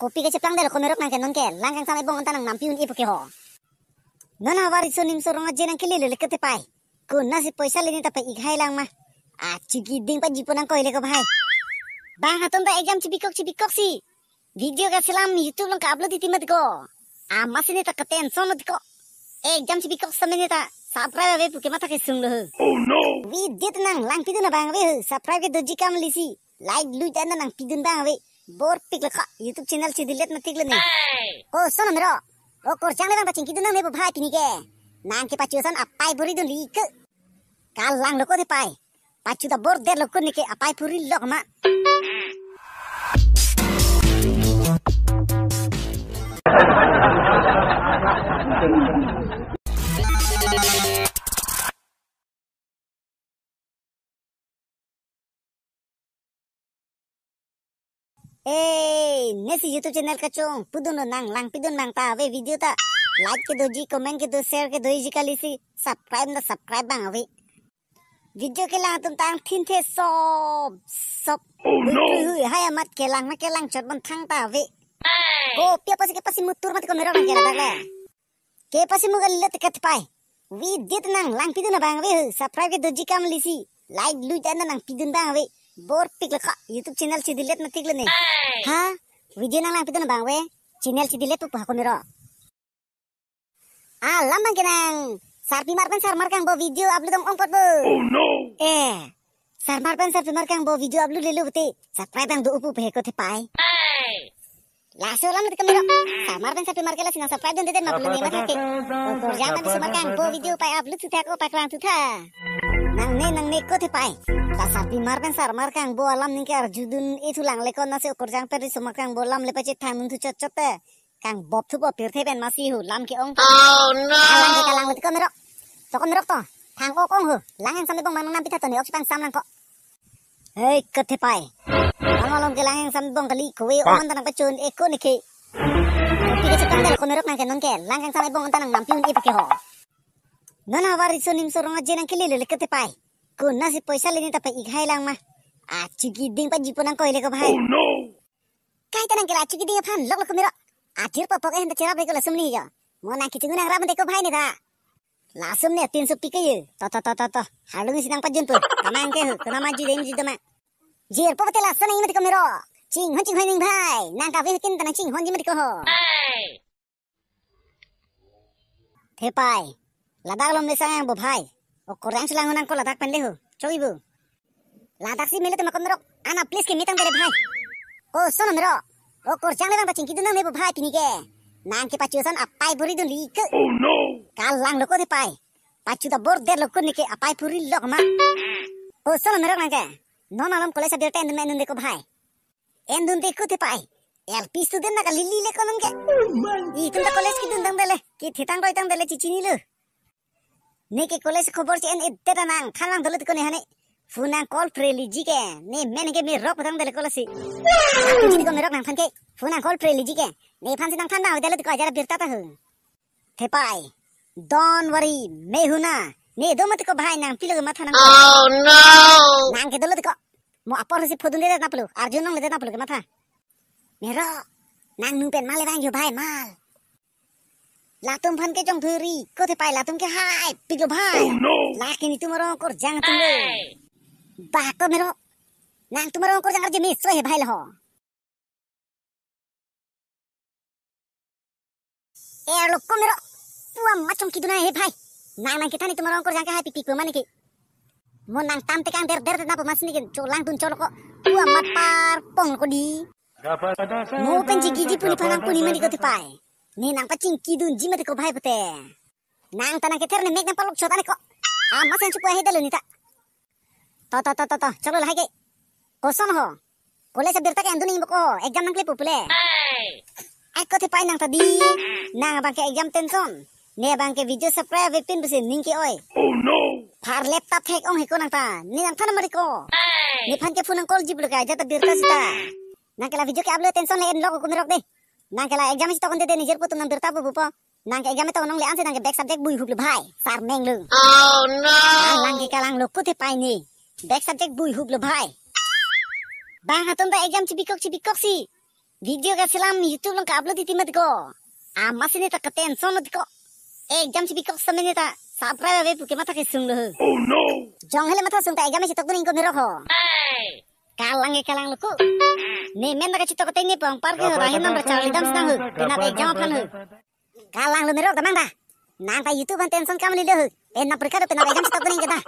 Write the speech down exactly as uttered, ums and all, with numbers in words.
Kopi kacheplang delo ko merok nangke, nonke lang kangsam ebong anta nang nampi un-e puke ho. Non havar riso nimso rong aje nangkele lele ke Thepai. Konatsi poisa lene ta pa-ik hai lang ma. Achu keding pajipo nang koile ko bhai. Bang atum ta exam chibikok chibikok si video kaselam YouTube along ka-upload titi mati ko. Amatsi ne ta ka-tension lo ti ko. Exam chibikok samene ta subscribe ave puke matha kesung lo ho. Oh no! Video ta nang langpidun abang ave ho. Subscribe ke doji kam lisi. Like lui ta nang pidun abang ave. Bor pik lo ka YouTube channel si delete matik lo ne. Koson merok. O korjang le bang ta chingkidun nangne bo bhai pini ke. Nang ke pachu ason apai buri dun li ke. Kalang lo ko Thepai. Pachu ta bor der lo ko ne ke apai puri lok ma. Eh, nesi YouTube channel kachong pudun lo nang langpidun bang ta ave video ta. Like ke doji, comment ke do, share ke doji kali si, subscribe na subscribe bang ave. Video kelang atum tang thinthe sop sop. Oh no! Hui hui hui, hai amat kelang na kelang chot bon thang ta ave. Kopi apasi kepasi mutur mati ko merok nang kela dak le. Kepasi mu kali lo te ke Thepai. Video ta nang langpidun abang ave ho. Subscribe ke doji kam lisi. Like lui ta nang pidun abang ave. Bor pik lo ka YouTube channel si delete matik lo ne. Ha? Video nang langpidun abang ave. Channel si delete pu pa ko merok. Alam bang ke nang sarpimar pen sarmar kangbo video upload ong ongpot bo. Oh no! Eh, sarmar pen sarpimar kangbo video upload lelo pute subscribe bang do-o pu pe ko Thepai. Laso alam lo te ko merok. Sarmar pen sarpimar ke lasi nang subscribe dun deden ma pulo ne matha ke. O korjang pen sarmar kangbo video pai upload thu tha ko paklang thu tha. Nangne nangne ko Thepai. La sarpimar pen sarmar kangbo alam ningke arjudun-e thu lang le konatsi o korjang pen sarmar kangbo alam le pachethang mun thu chot chot te. Kangbop thupo pirthe pen masi ho, lam ke-ong. Oh no! Kalang ke kalang lo te ko merok. To ko merok to. Thang-ok ong ho. Lang kangsam ebong mang nang nampi tha to ne ok si pangsam lang ko. Hei ko Thepai. Ang along ke lang kangsam ebong kali ko we ong anta nang pachun-e ko ne ke. Kopi kacheplang delo ko merok nangke, nonke lang kangsam ebong anta nang nampi un-e puke ho. Non havar riso nimso rong aje nangkele lele ke Thepai. Konatsi poisa lene ta pa-ik hai lang ma. Achu keding pajipo nang koile ko bhai. Oh no! Kaita nang kela achu keding aphan lok lok ko merok. Athir popok eh henta cherap reko lasum ni jo. Mo nang kichungu nang rap mate ko bhai ne ta. Lasum ne tinso pi ke ye. To to to to to. Harlung si nang pajun pu. Kamang ke ho. Kona maju dem ji dama. Jir po pate laso nang mate ko merok. Chinghon chinghon ning bhai. Nang kave kin ta nang chinghonji mate ko ho. Thepai. Ladak lom le sang bo bhai. O korjang si lang nang ko ladak pen le ho. Choi bo. Ladak si mele te ma ko merok. Ana please ke mitang dele bhai. Koson merok. O korjang le bang ta chingkidun nangne bo bhai pini ke. Nang ke pachu ason apai buri dun li ke. Oh no! Kalang lo ko Thepai. Pachu ta bor der lo ko ne ke apai puri lok ma. Koson merok nangke. Non alom college abirta endun endun de ko bhai. Endun de ko Thepai. L P student na kali lele ko nonke. Itum ta college kedun tang dele. Kethitang roi tang dele chichini lo. Ne ke college khobor che-en-e det ta nangthan lang dolo te ko ne hane. Phone nang call pre liji ke. Ne men ke merok tang dele ko lasi. Atum chini ko merok nangthan ke. Phone nang call pre liji ke. Nephan si nangthan bang dele te ko ajar abirta ta ho. Thepai. Don't worry, main hu na. Ne do mati ko bhai nang pilo matha nang. Oh no! Nang ke dolo te ko. Mo apor si phodun de na pulo. Arjun nong le de na pulo ke matha. Merok. Nang nu pen mal le bang jo bhai mal. Latum aphan ke jong thuri. Ko Thepai latum ke hai. Pik lo bhai. Oh no! Lake netum arong korjang atum lo. Bah ko merok. Nangtum arong korjang arje me so he bhai lo ho. Er lo ko merok. Pu amat chingkidun hai he bhai. Nang nang kethan netum arong korjang ke hai pik pik pu mane ke. Mo nang tam tekang der der na pu masi ne ke cholang dun cholo ko. Pu amat par pong ko di. Mo pen ji giji puni phanang puni mane ko Thepai. Ne nang pachingkidunji mati ko bhai pute. Nang ta nang kether ne mek nang palok chot ane ko. Amat sen chupu ahe dalo ne ta. To to to to to. Cholo lahai ke. Koson ho. College abirta ke endun ning ko. Exam nangkle pu pule. Ai ko Thepai nang ta di. Nang abang ke exam tension. Ne abang ke video subscribe ave pin pusi ning ke-oi. Oh no! Phar laptop thek ong he ko nang ta. Ne nangthan mari ko. Nephan ke phone nang call ji pulo ke ajat abirta sita. Nang ke la video ke upload tension le en lok ko merok de. Nang ke la exam si tokon de de nijer pu atum nang birta pu pupo. Nang ke exam tokon nong le ansi nang ke back subject bui hup lo bhai. Sar meng lo. Oh no! Nang, nang ke kalang lo ko Thepai ne. Back subject bui hup lo bhai. Bang atum ta exam chibikok chibikok si. Video kachelam YouTube along ka-upload titi mati ko. Amatsi neta ka-tension lo tiko. Exam chebikok seta neta subscribe ave pu kematha kesung lo. Oh no! Jong hele matha sung ta exam chetok dun ingko merok ho. Kalang ke kalang lo ko. Ne men ta kachetok ateng ne pong par ke ho, rahin nam ra charli dam si nang ho. Penap exam aphan ho. Kalang lo merok damang ta. Nang ta YouTube aphan tension kam lilo ho. Penap porikha do, penap exam chetok dun ingko ta.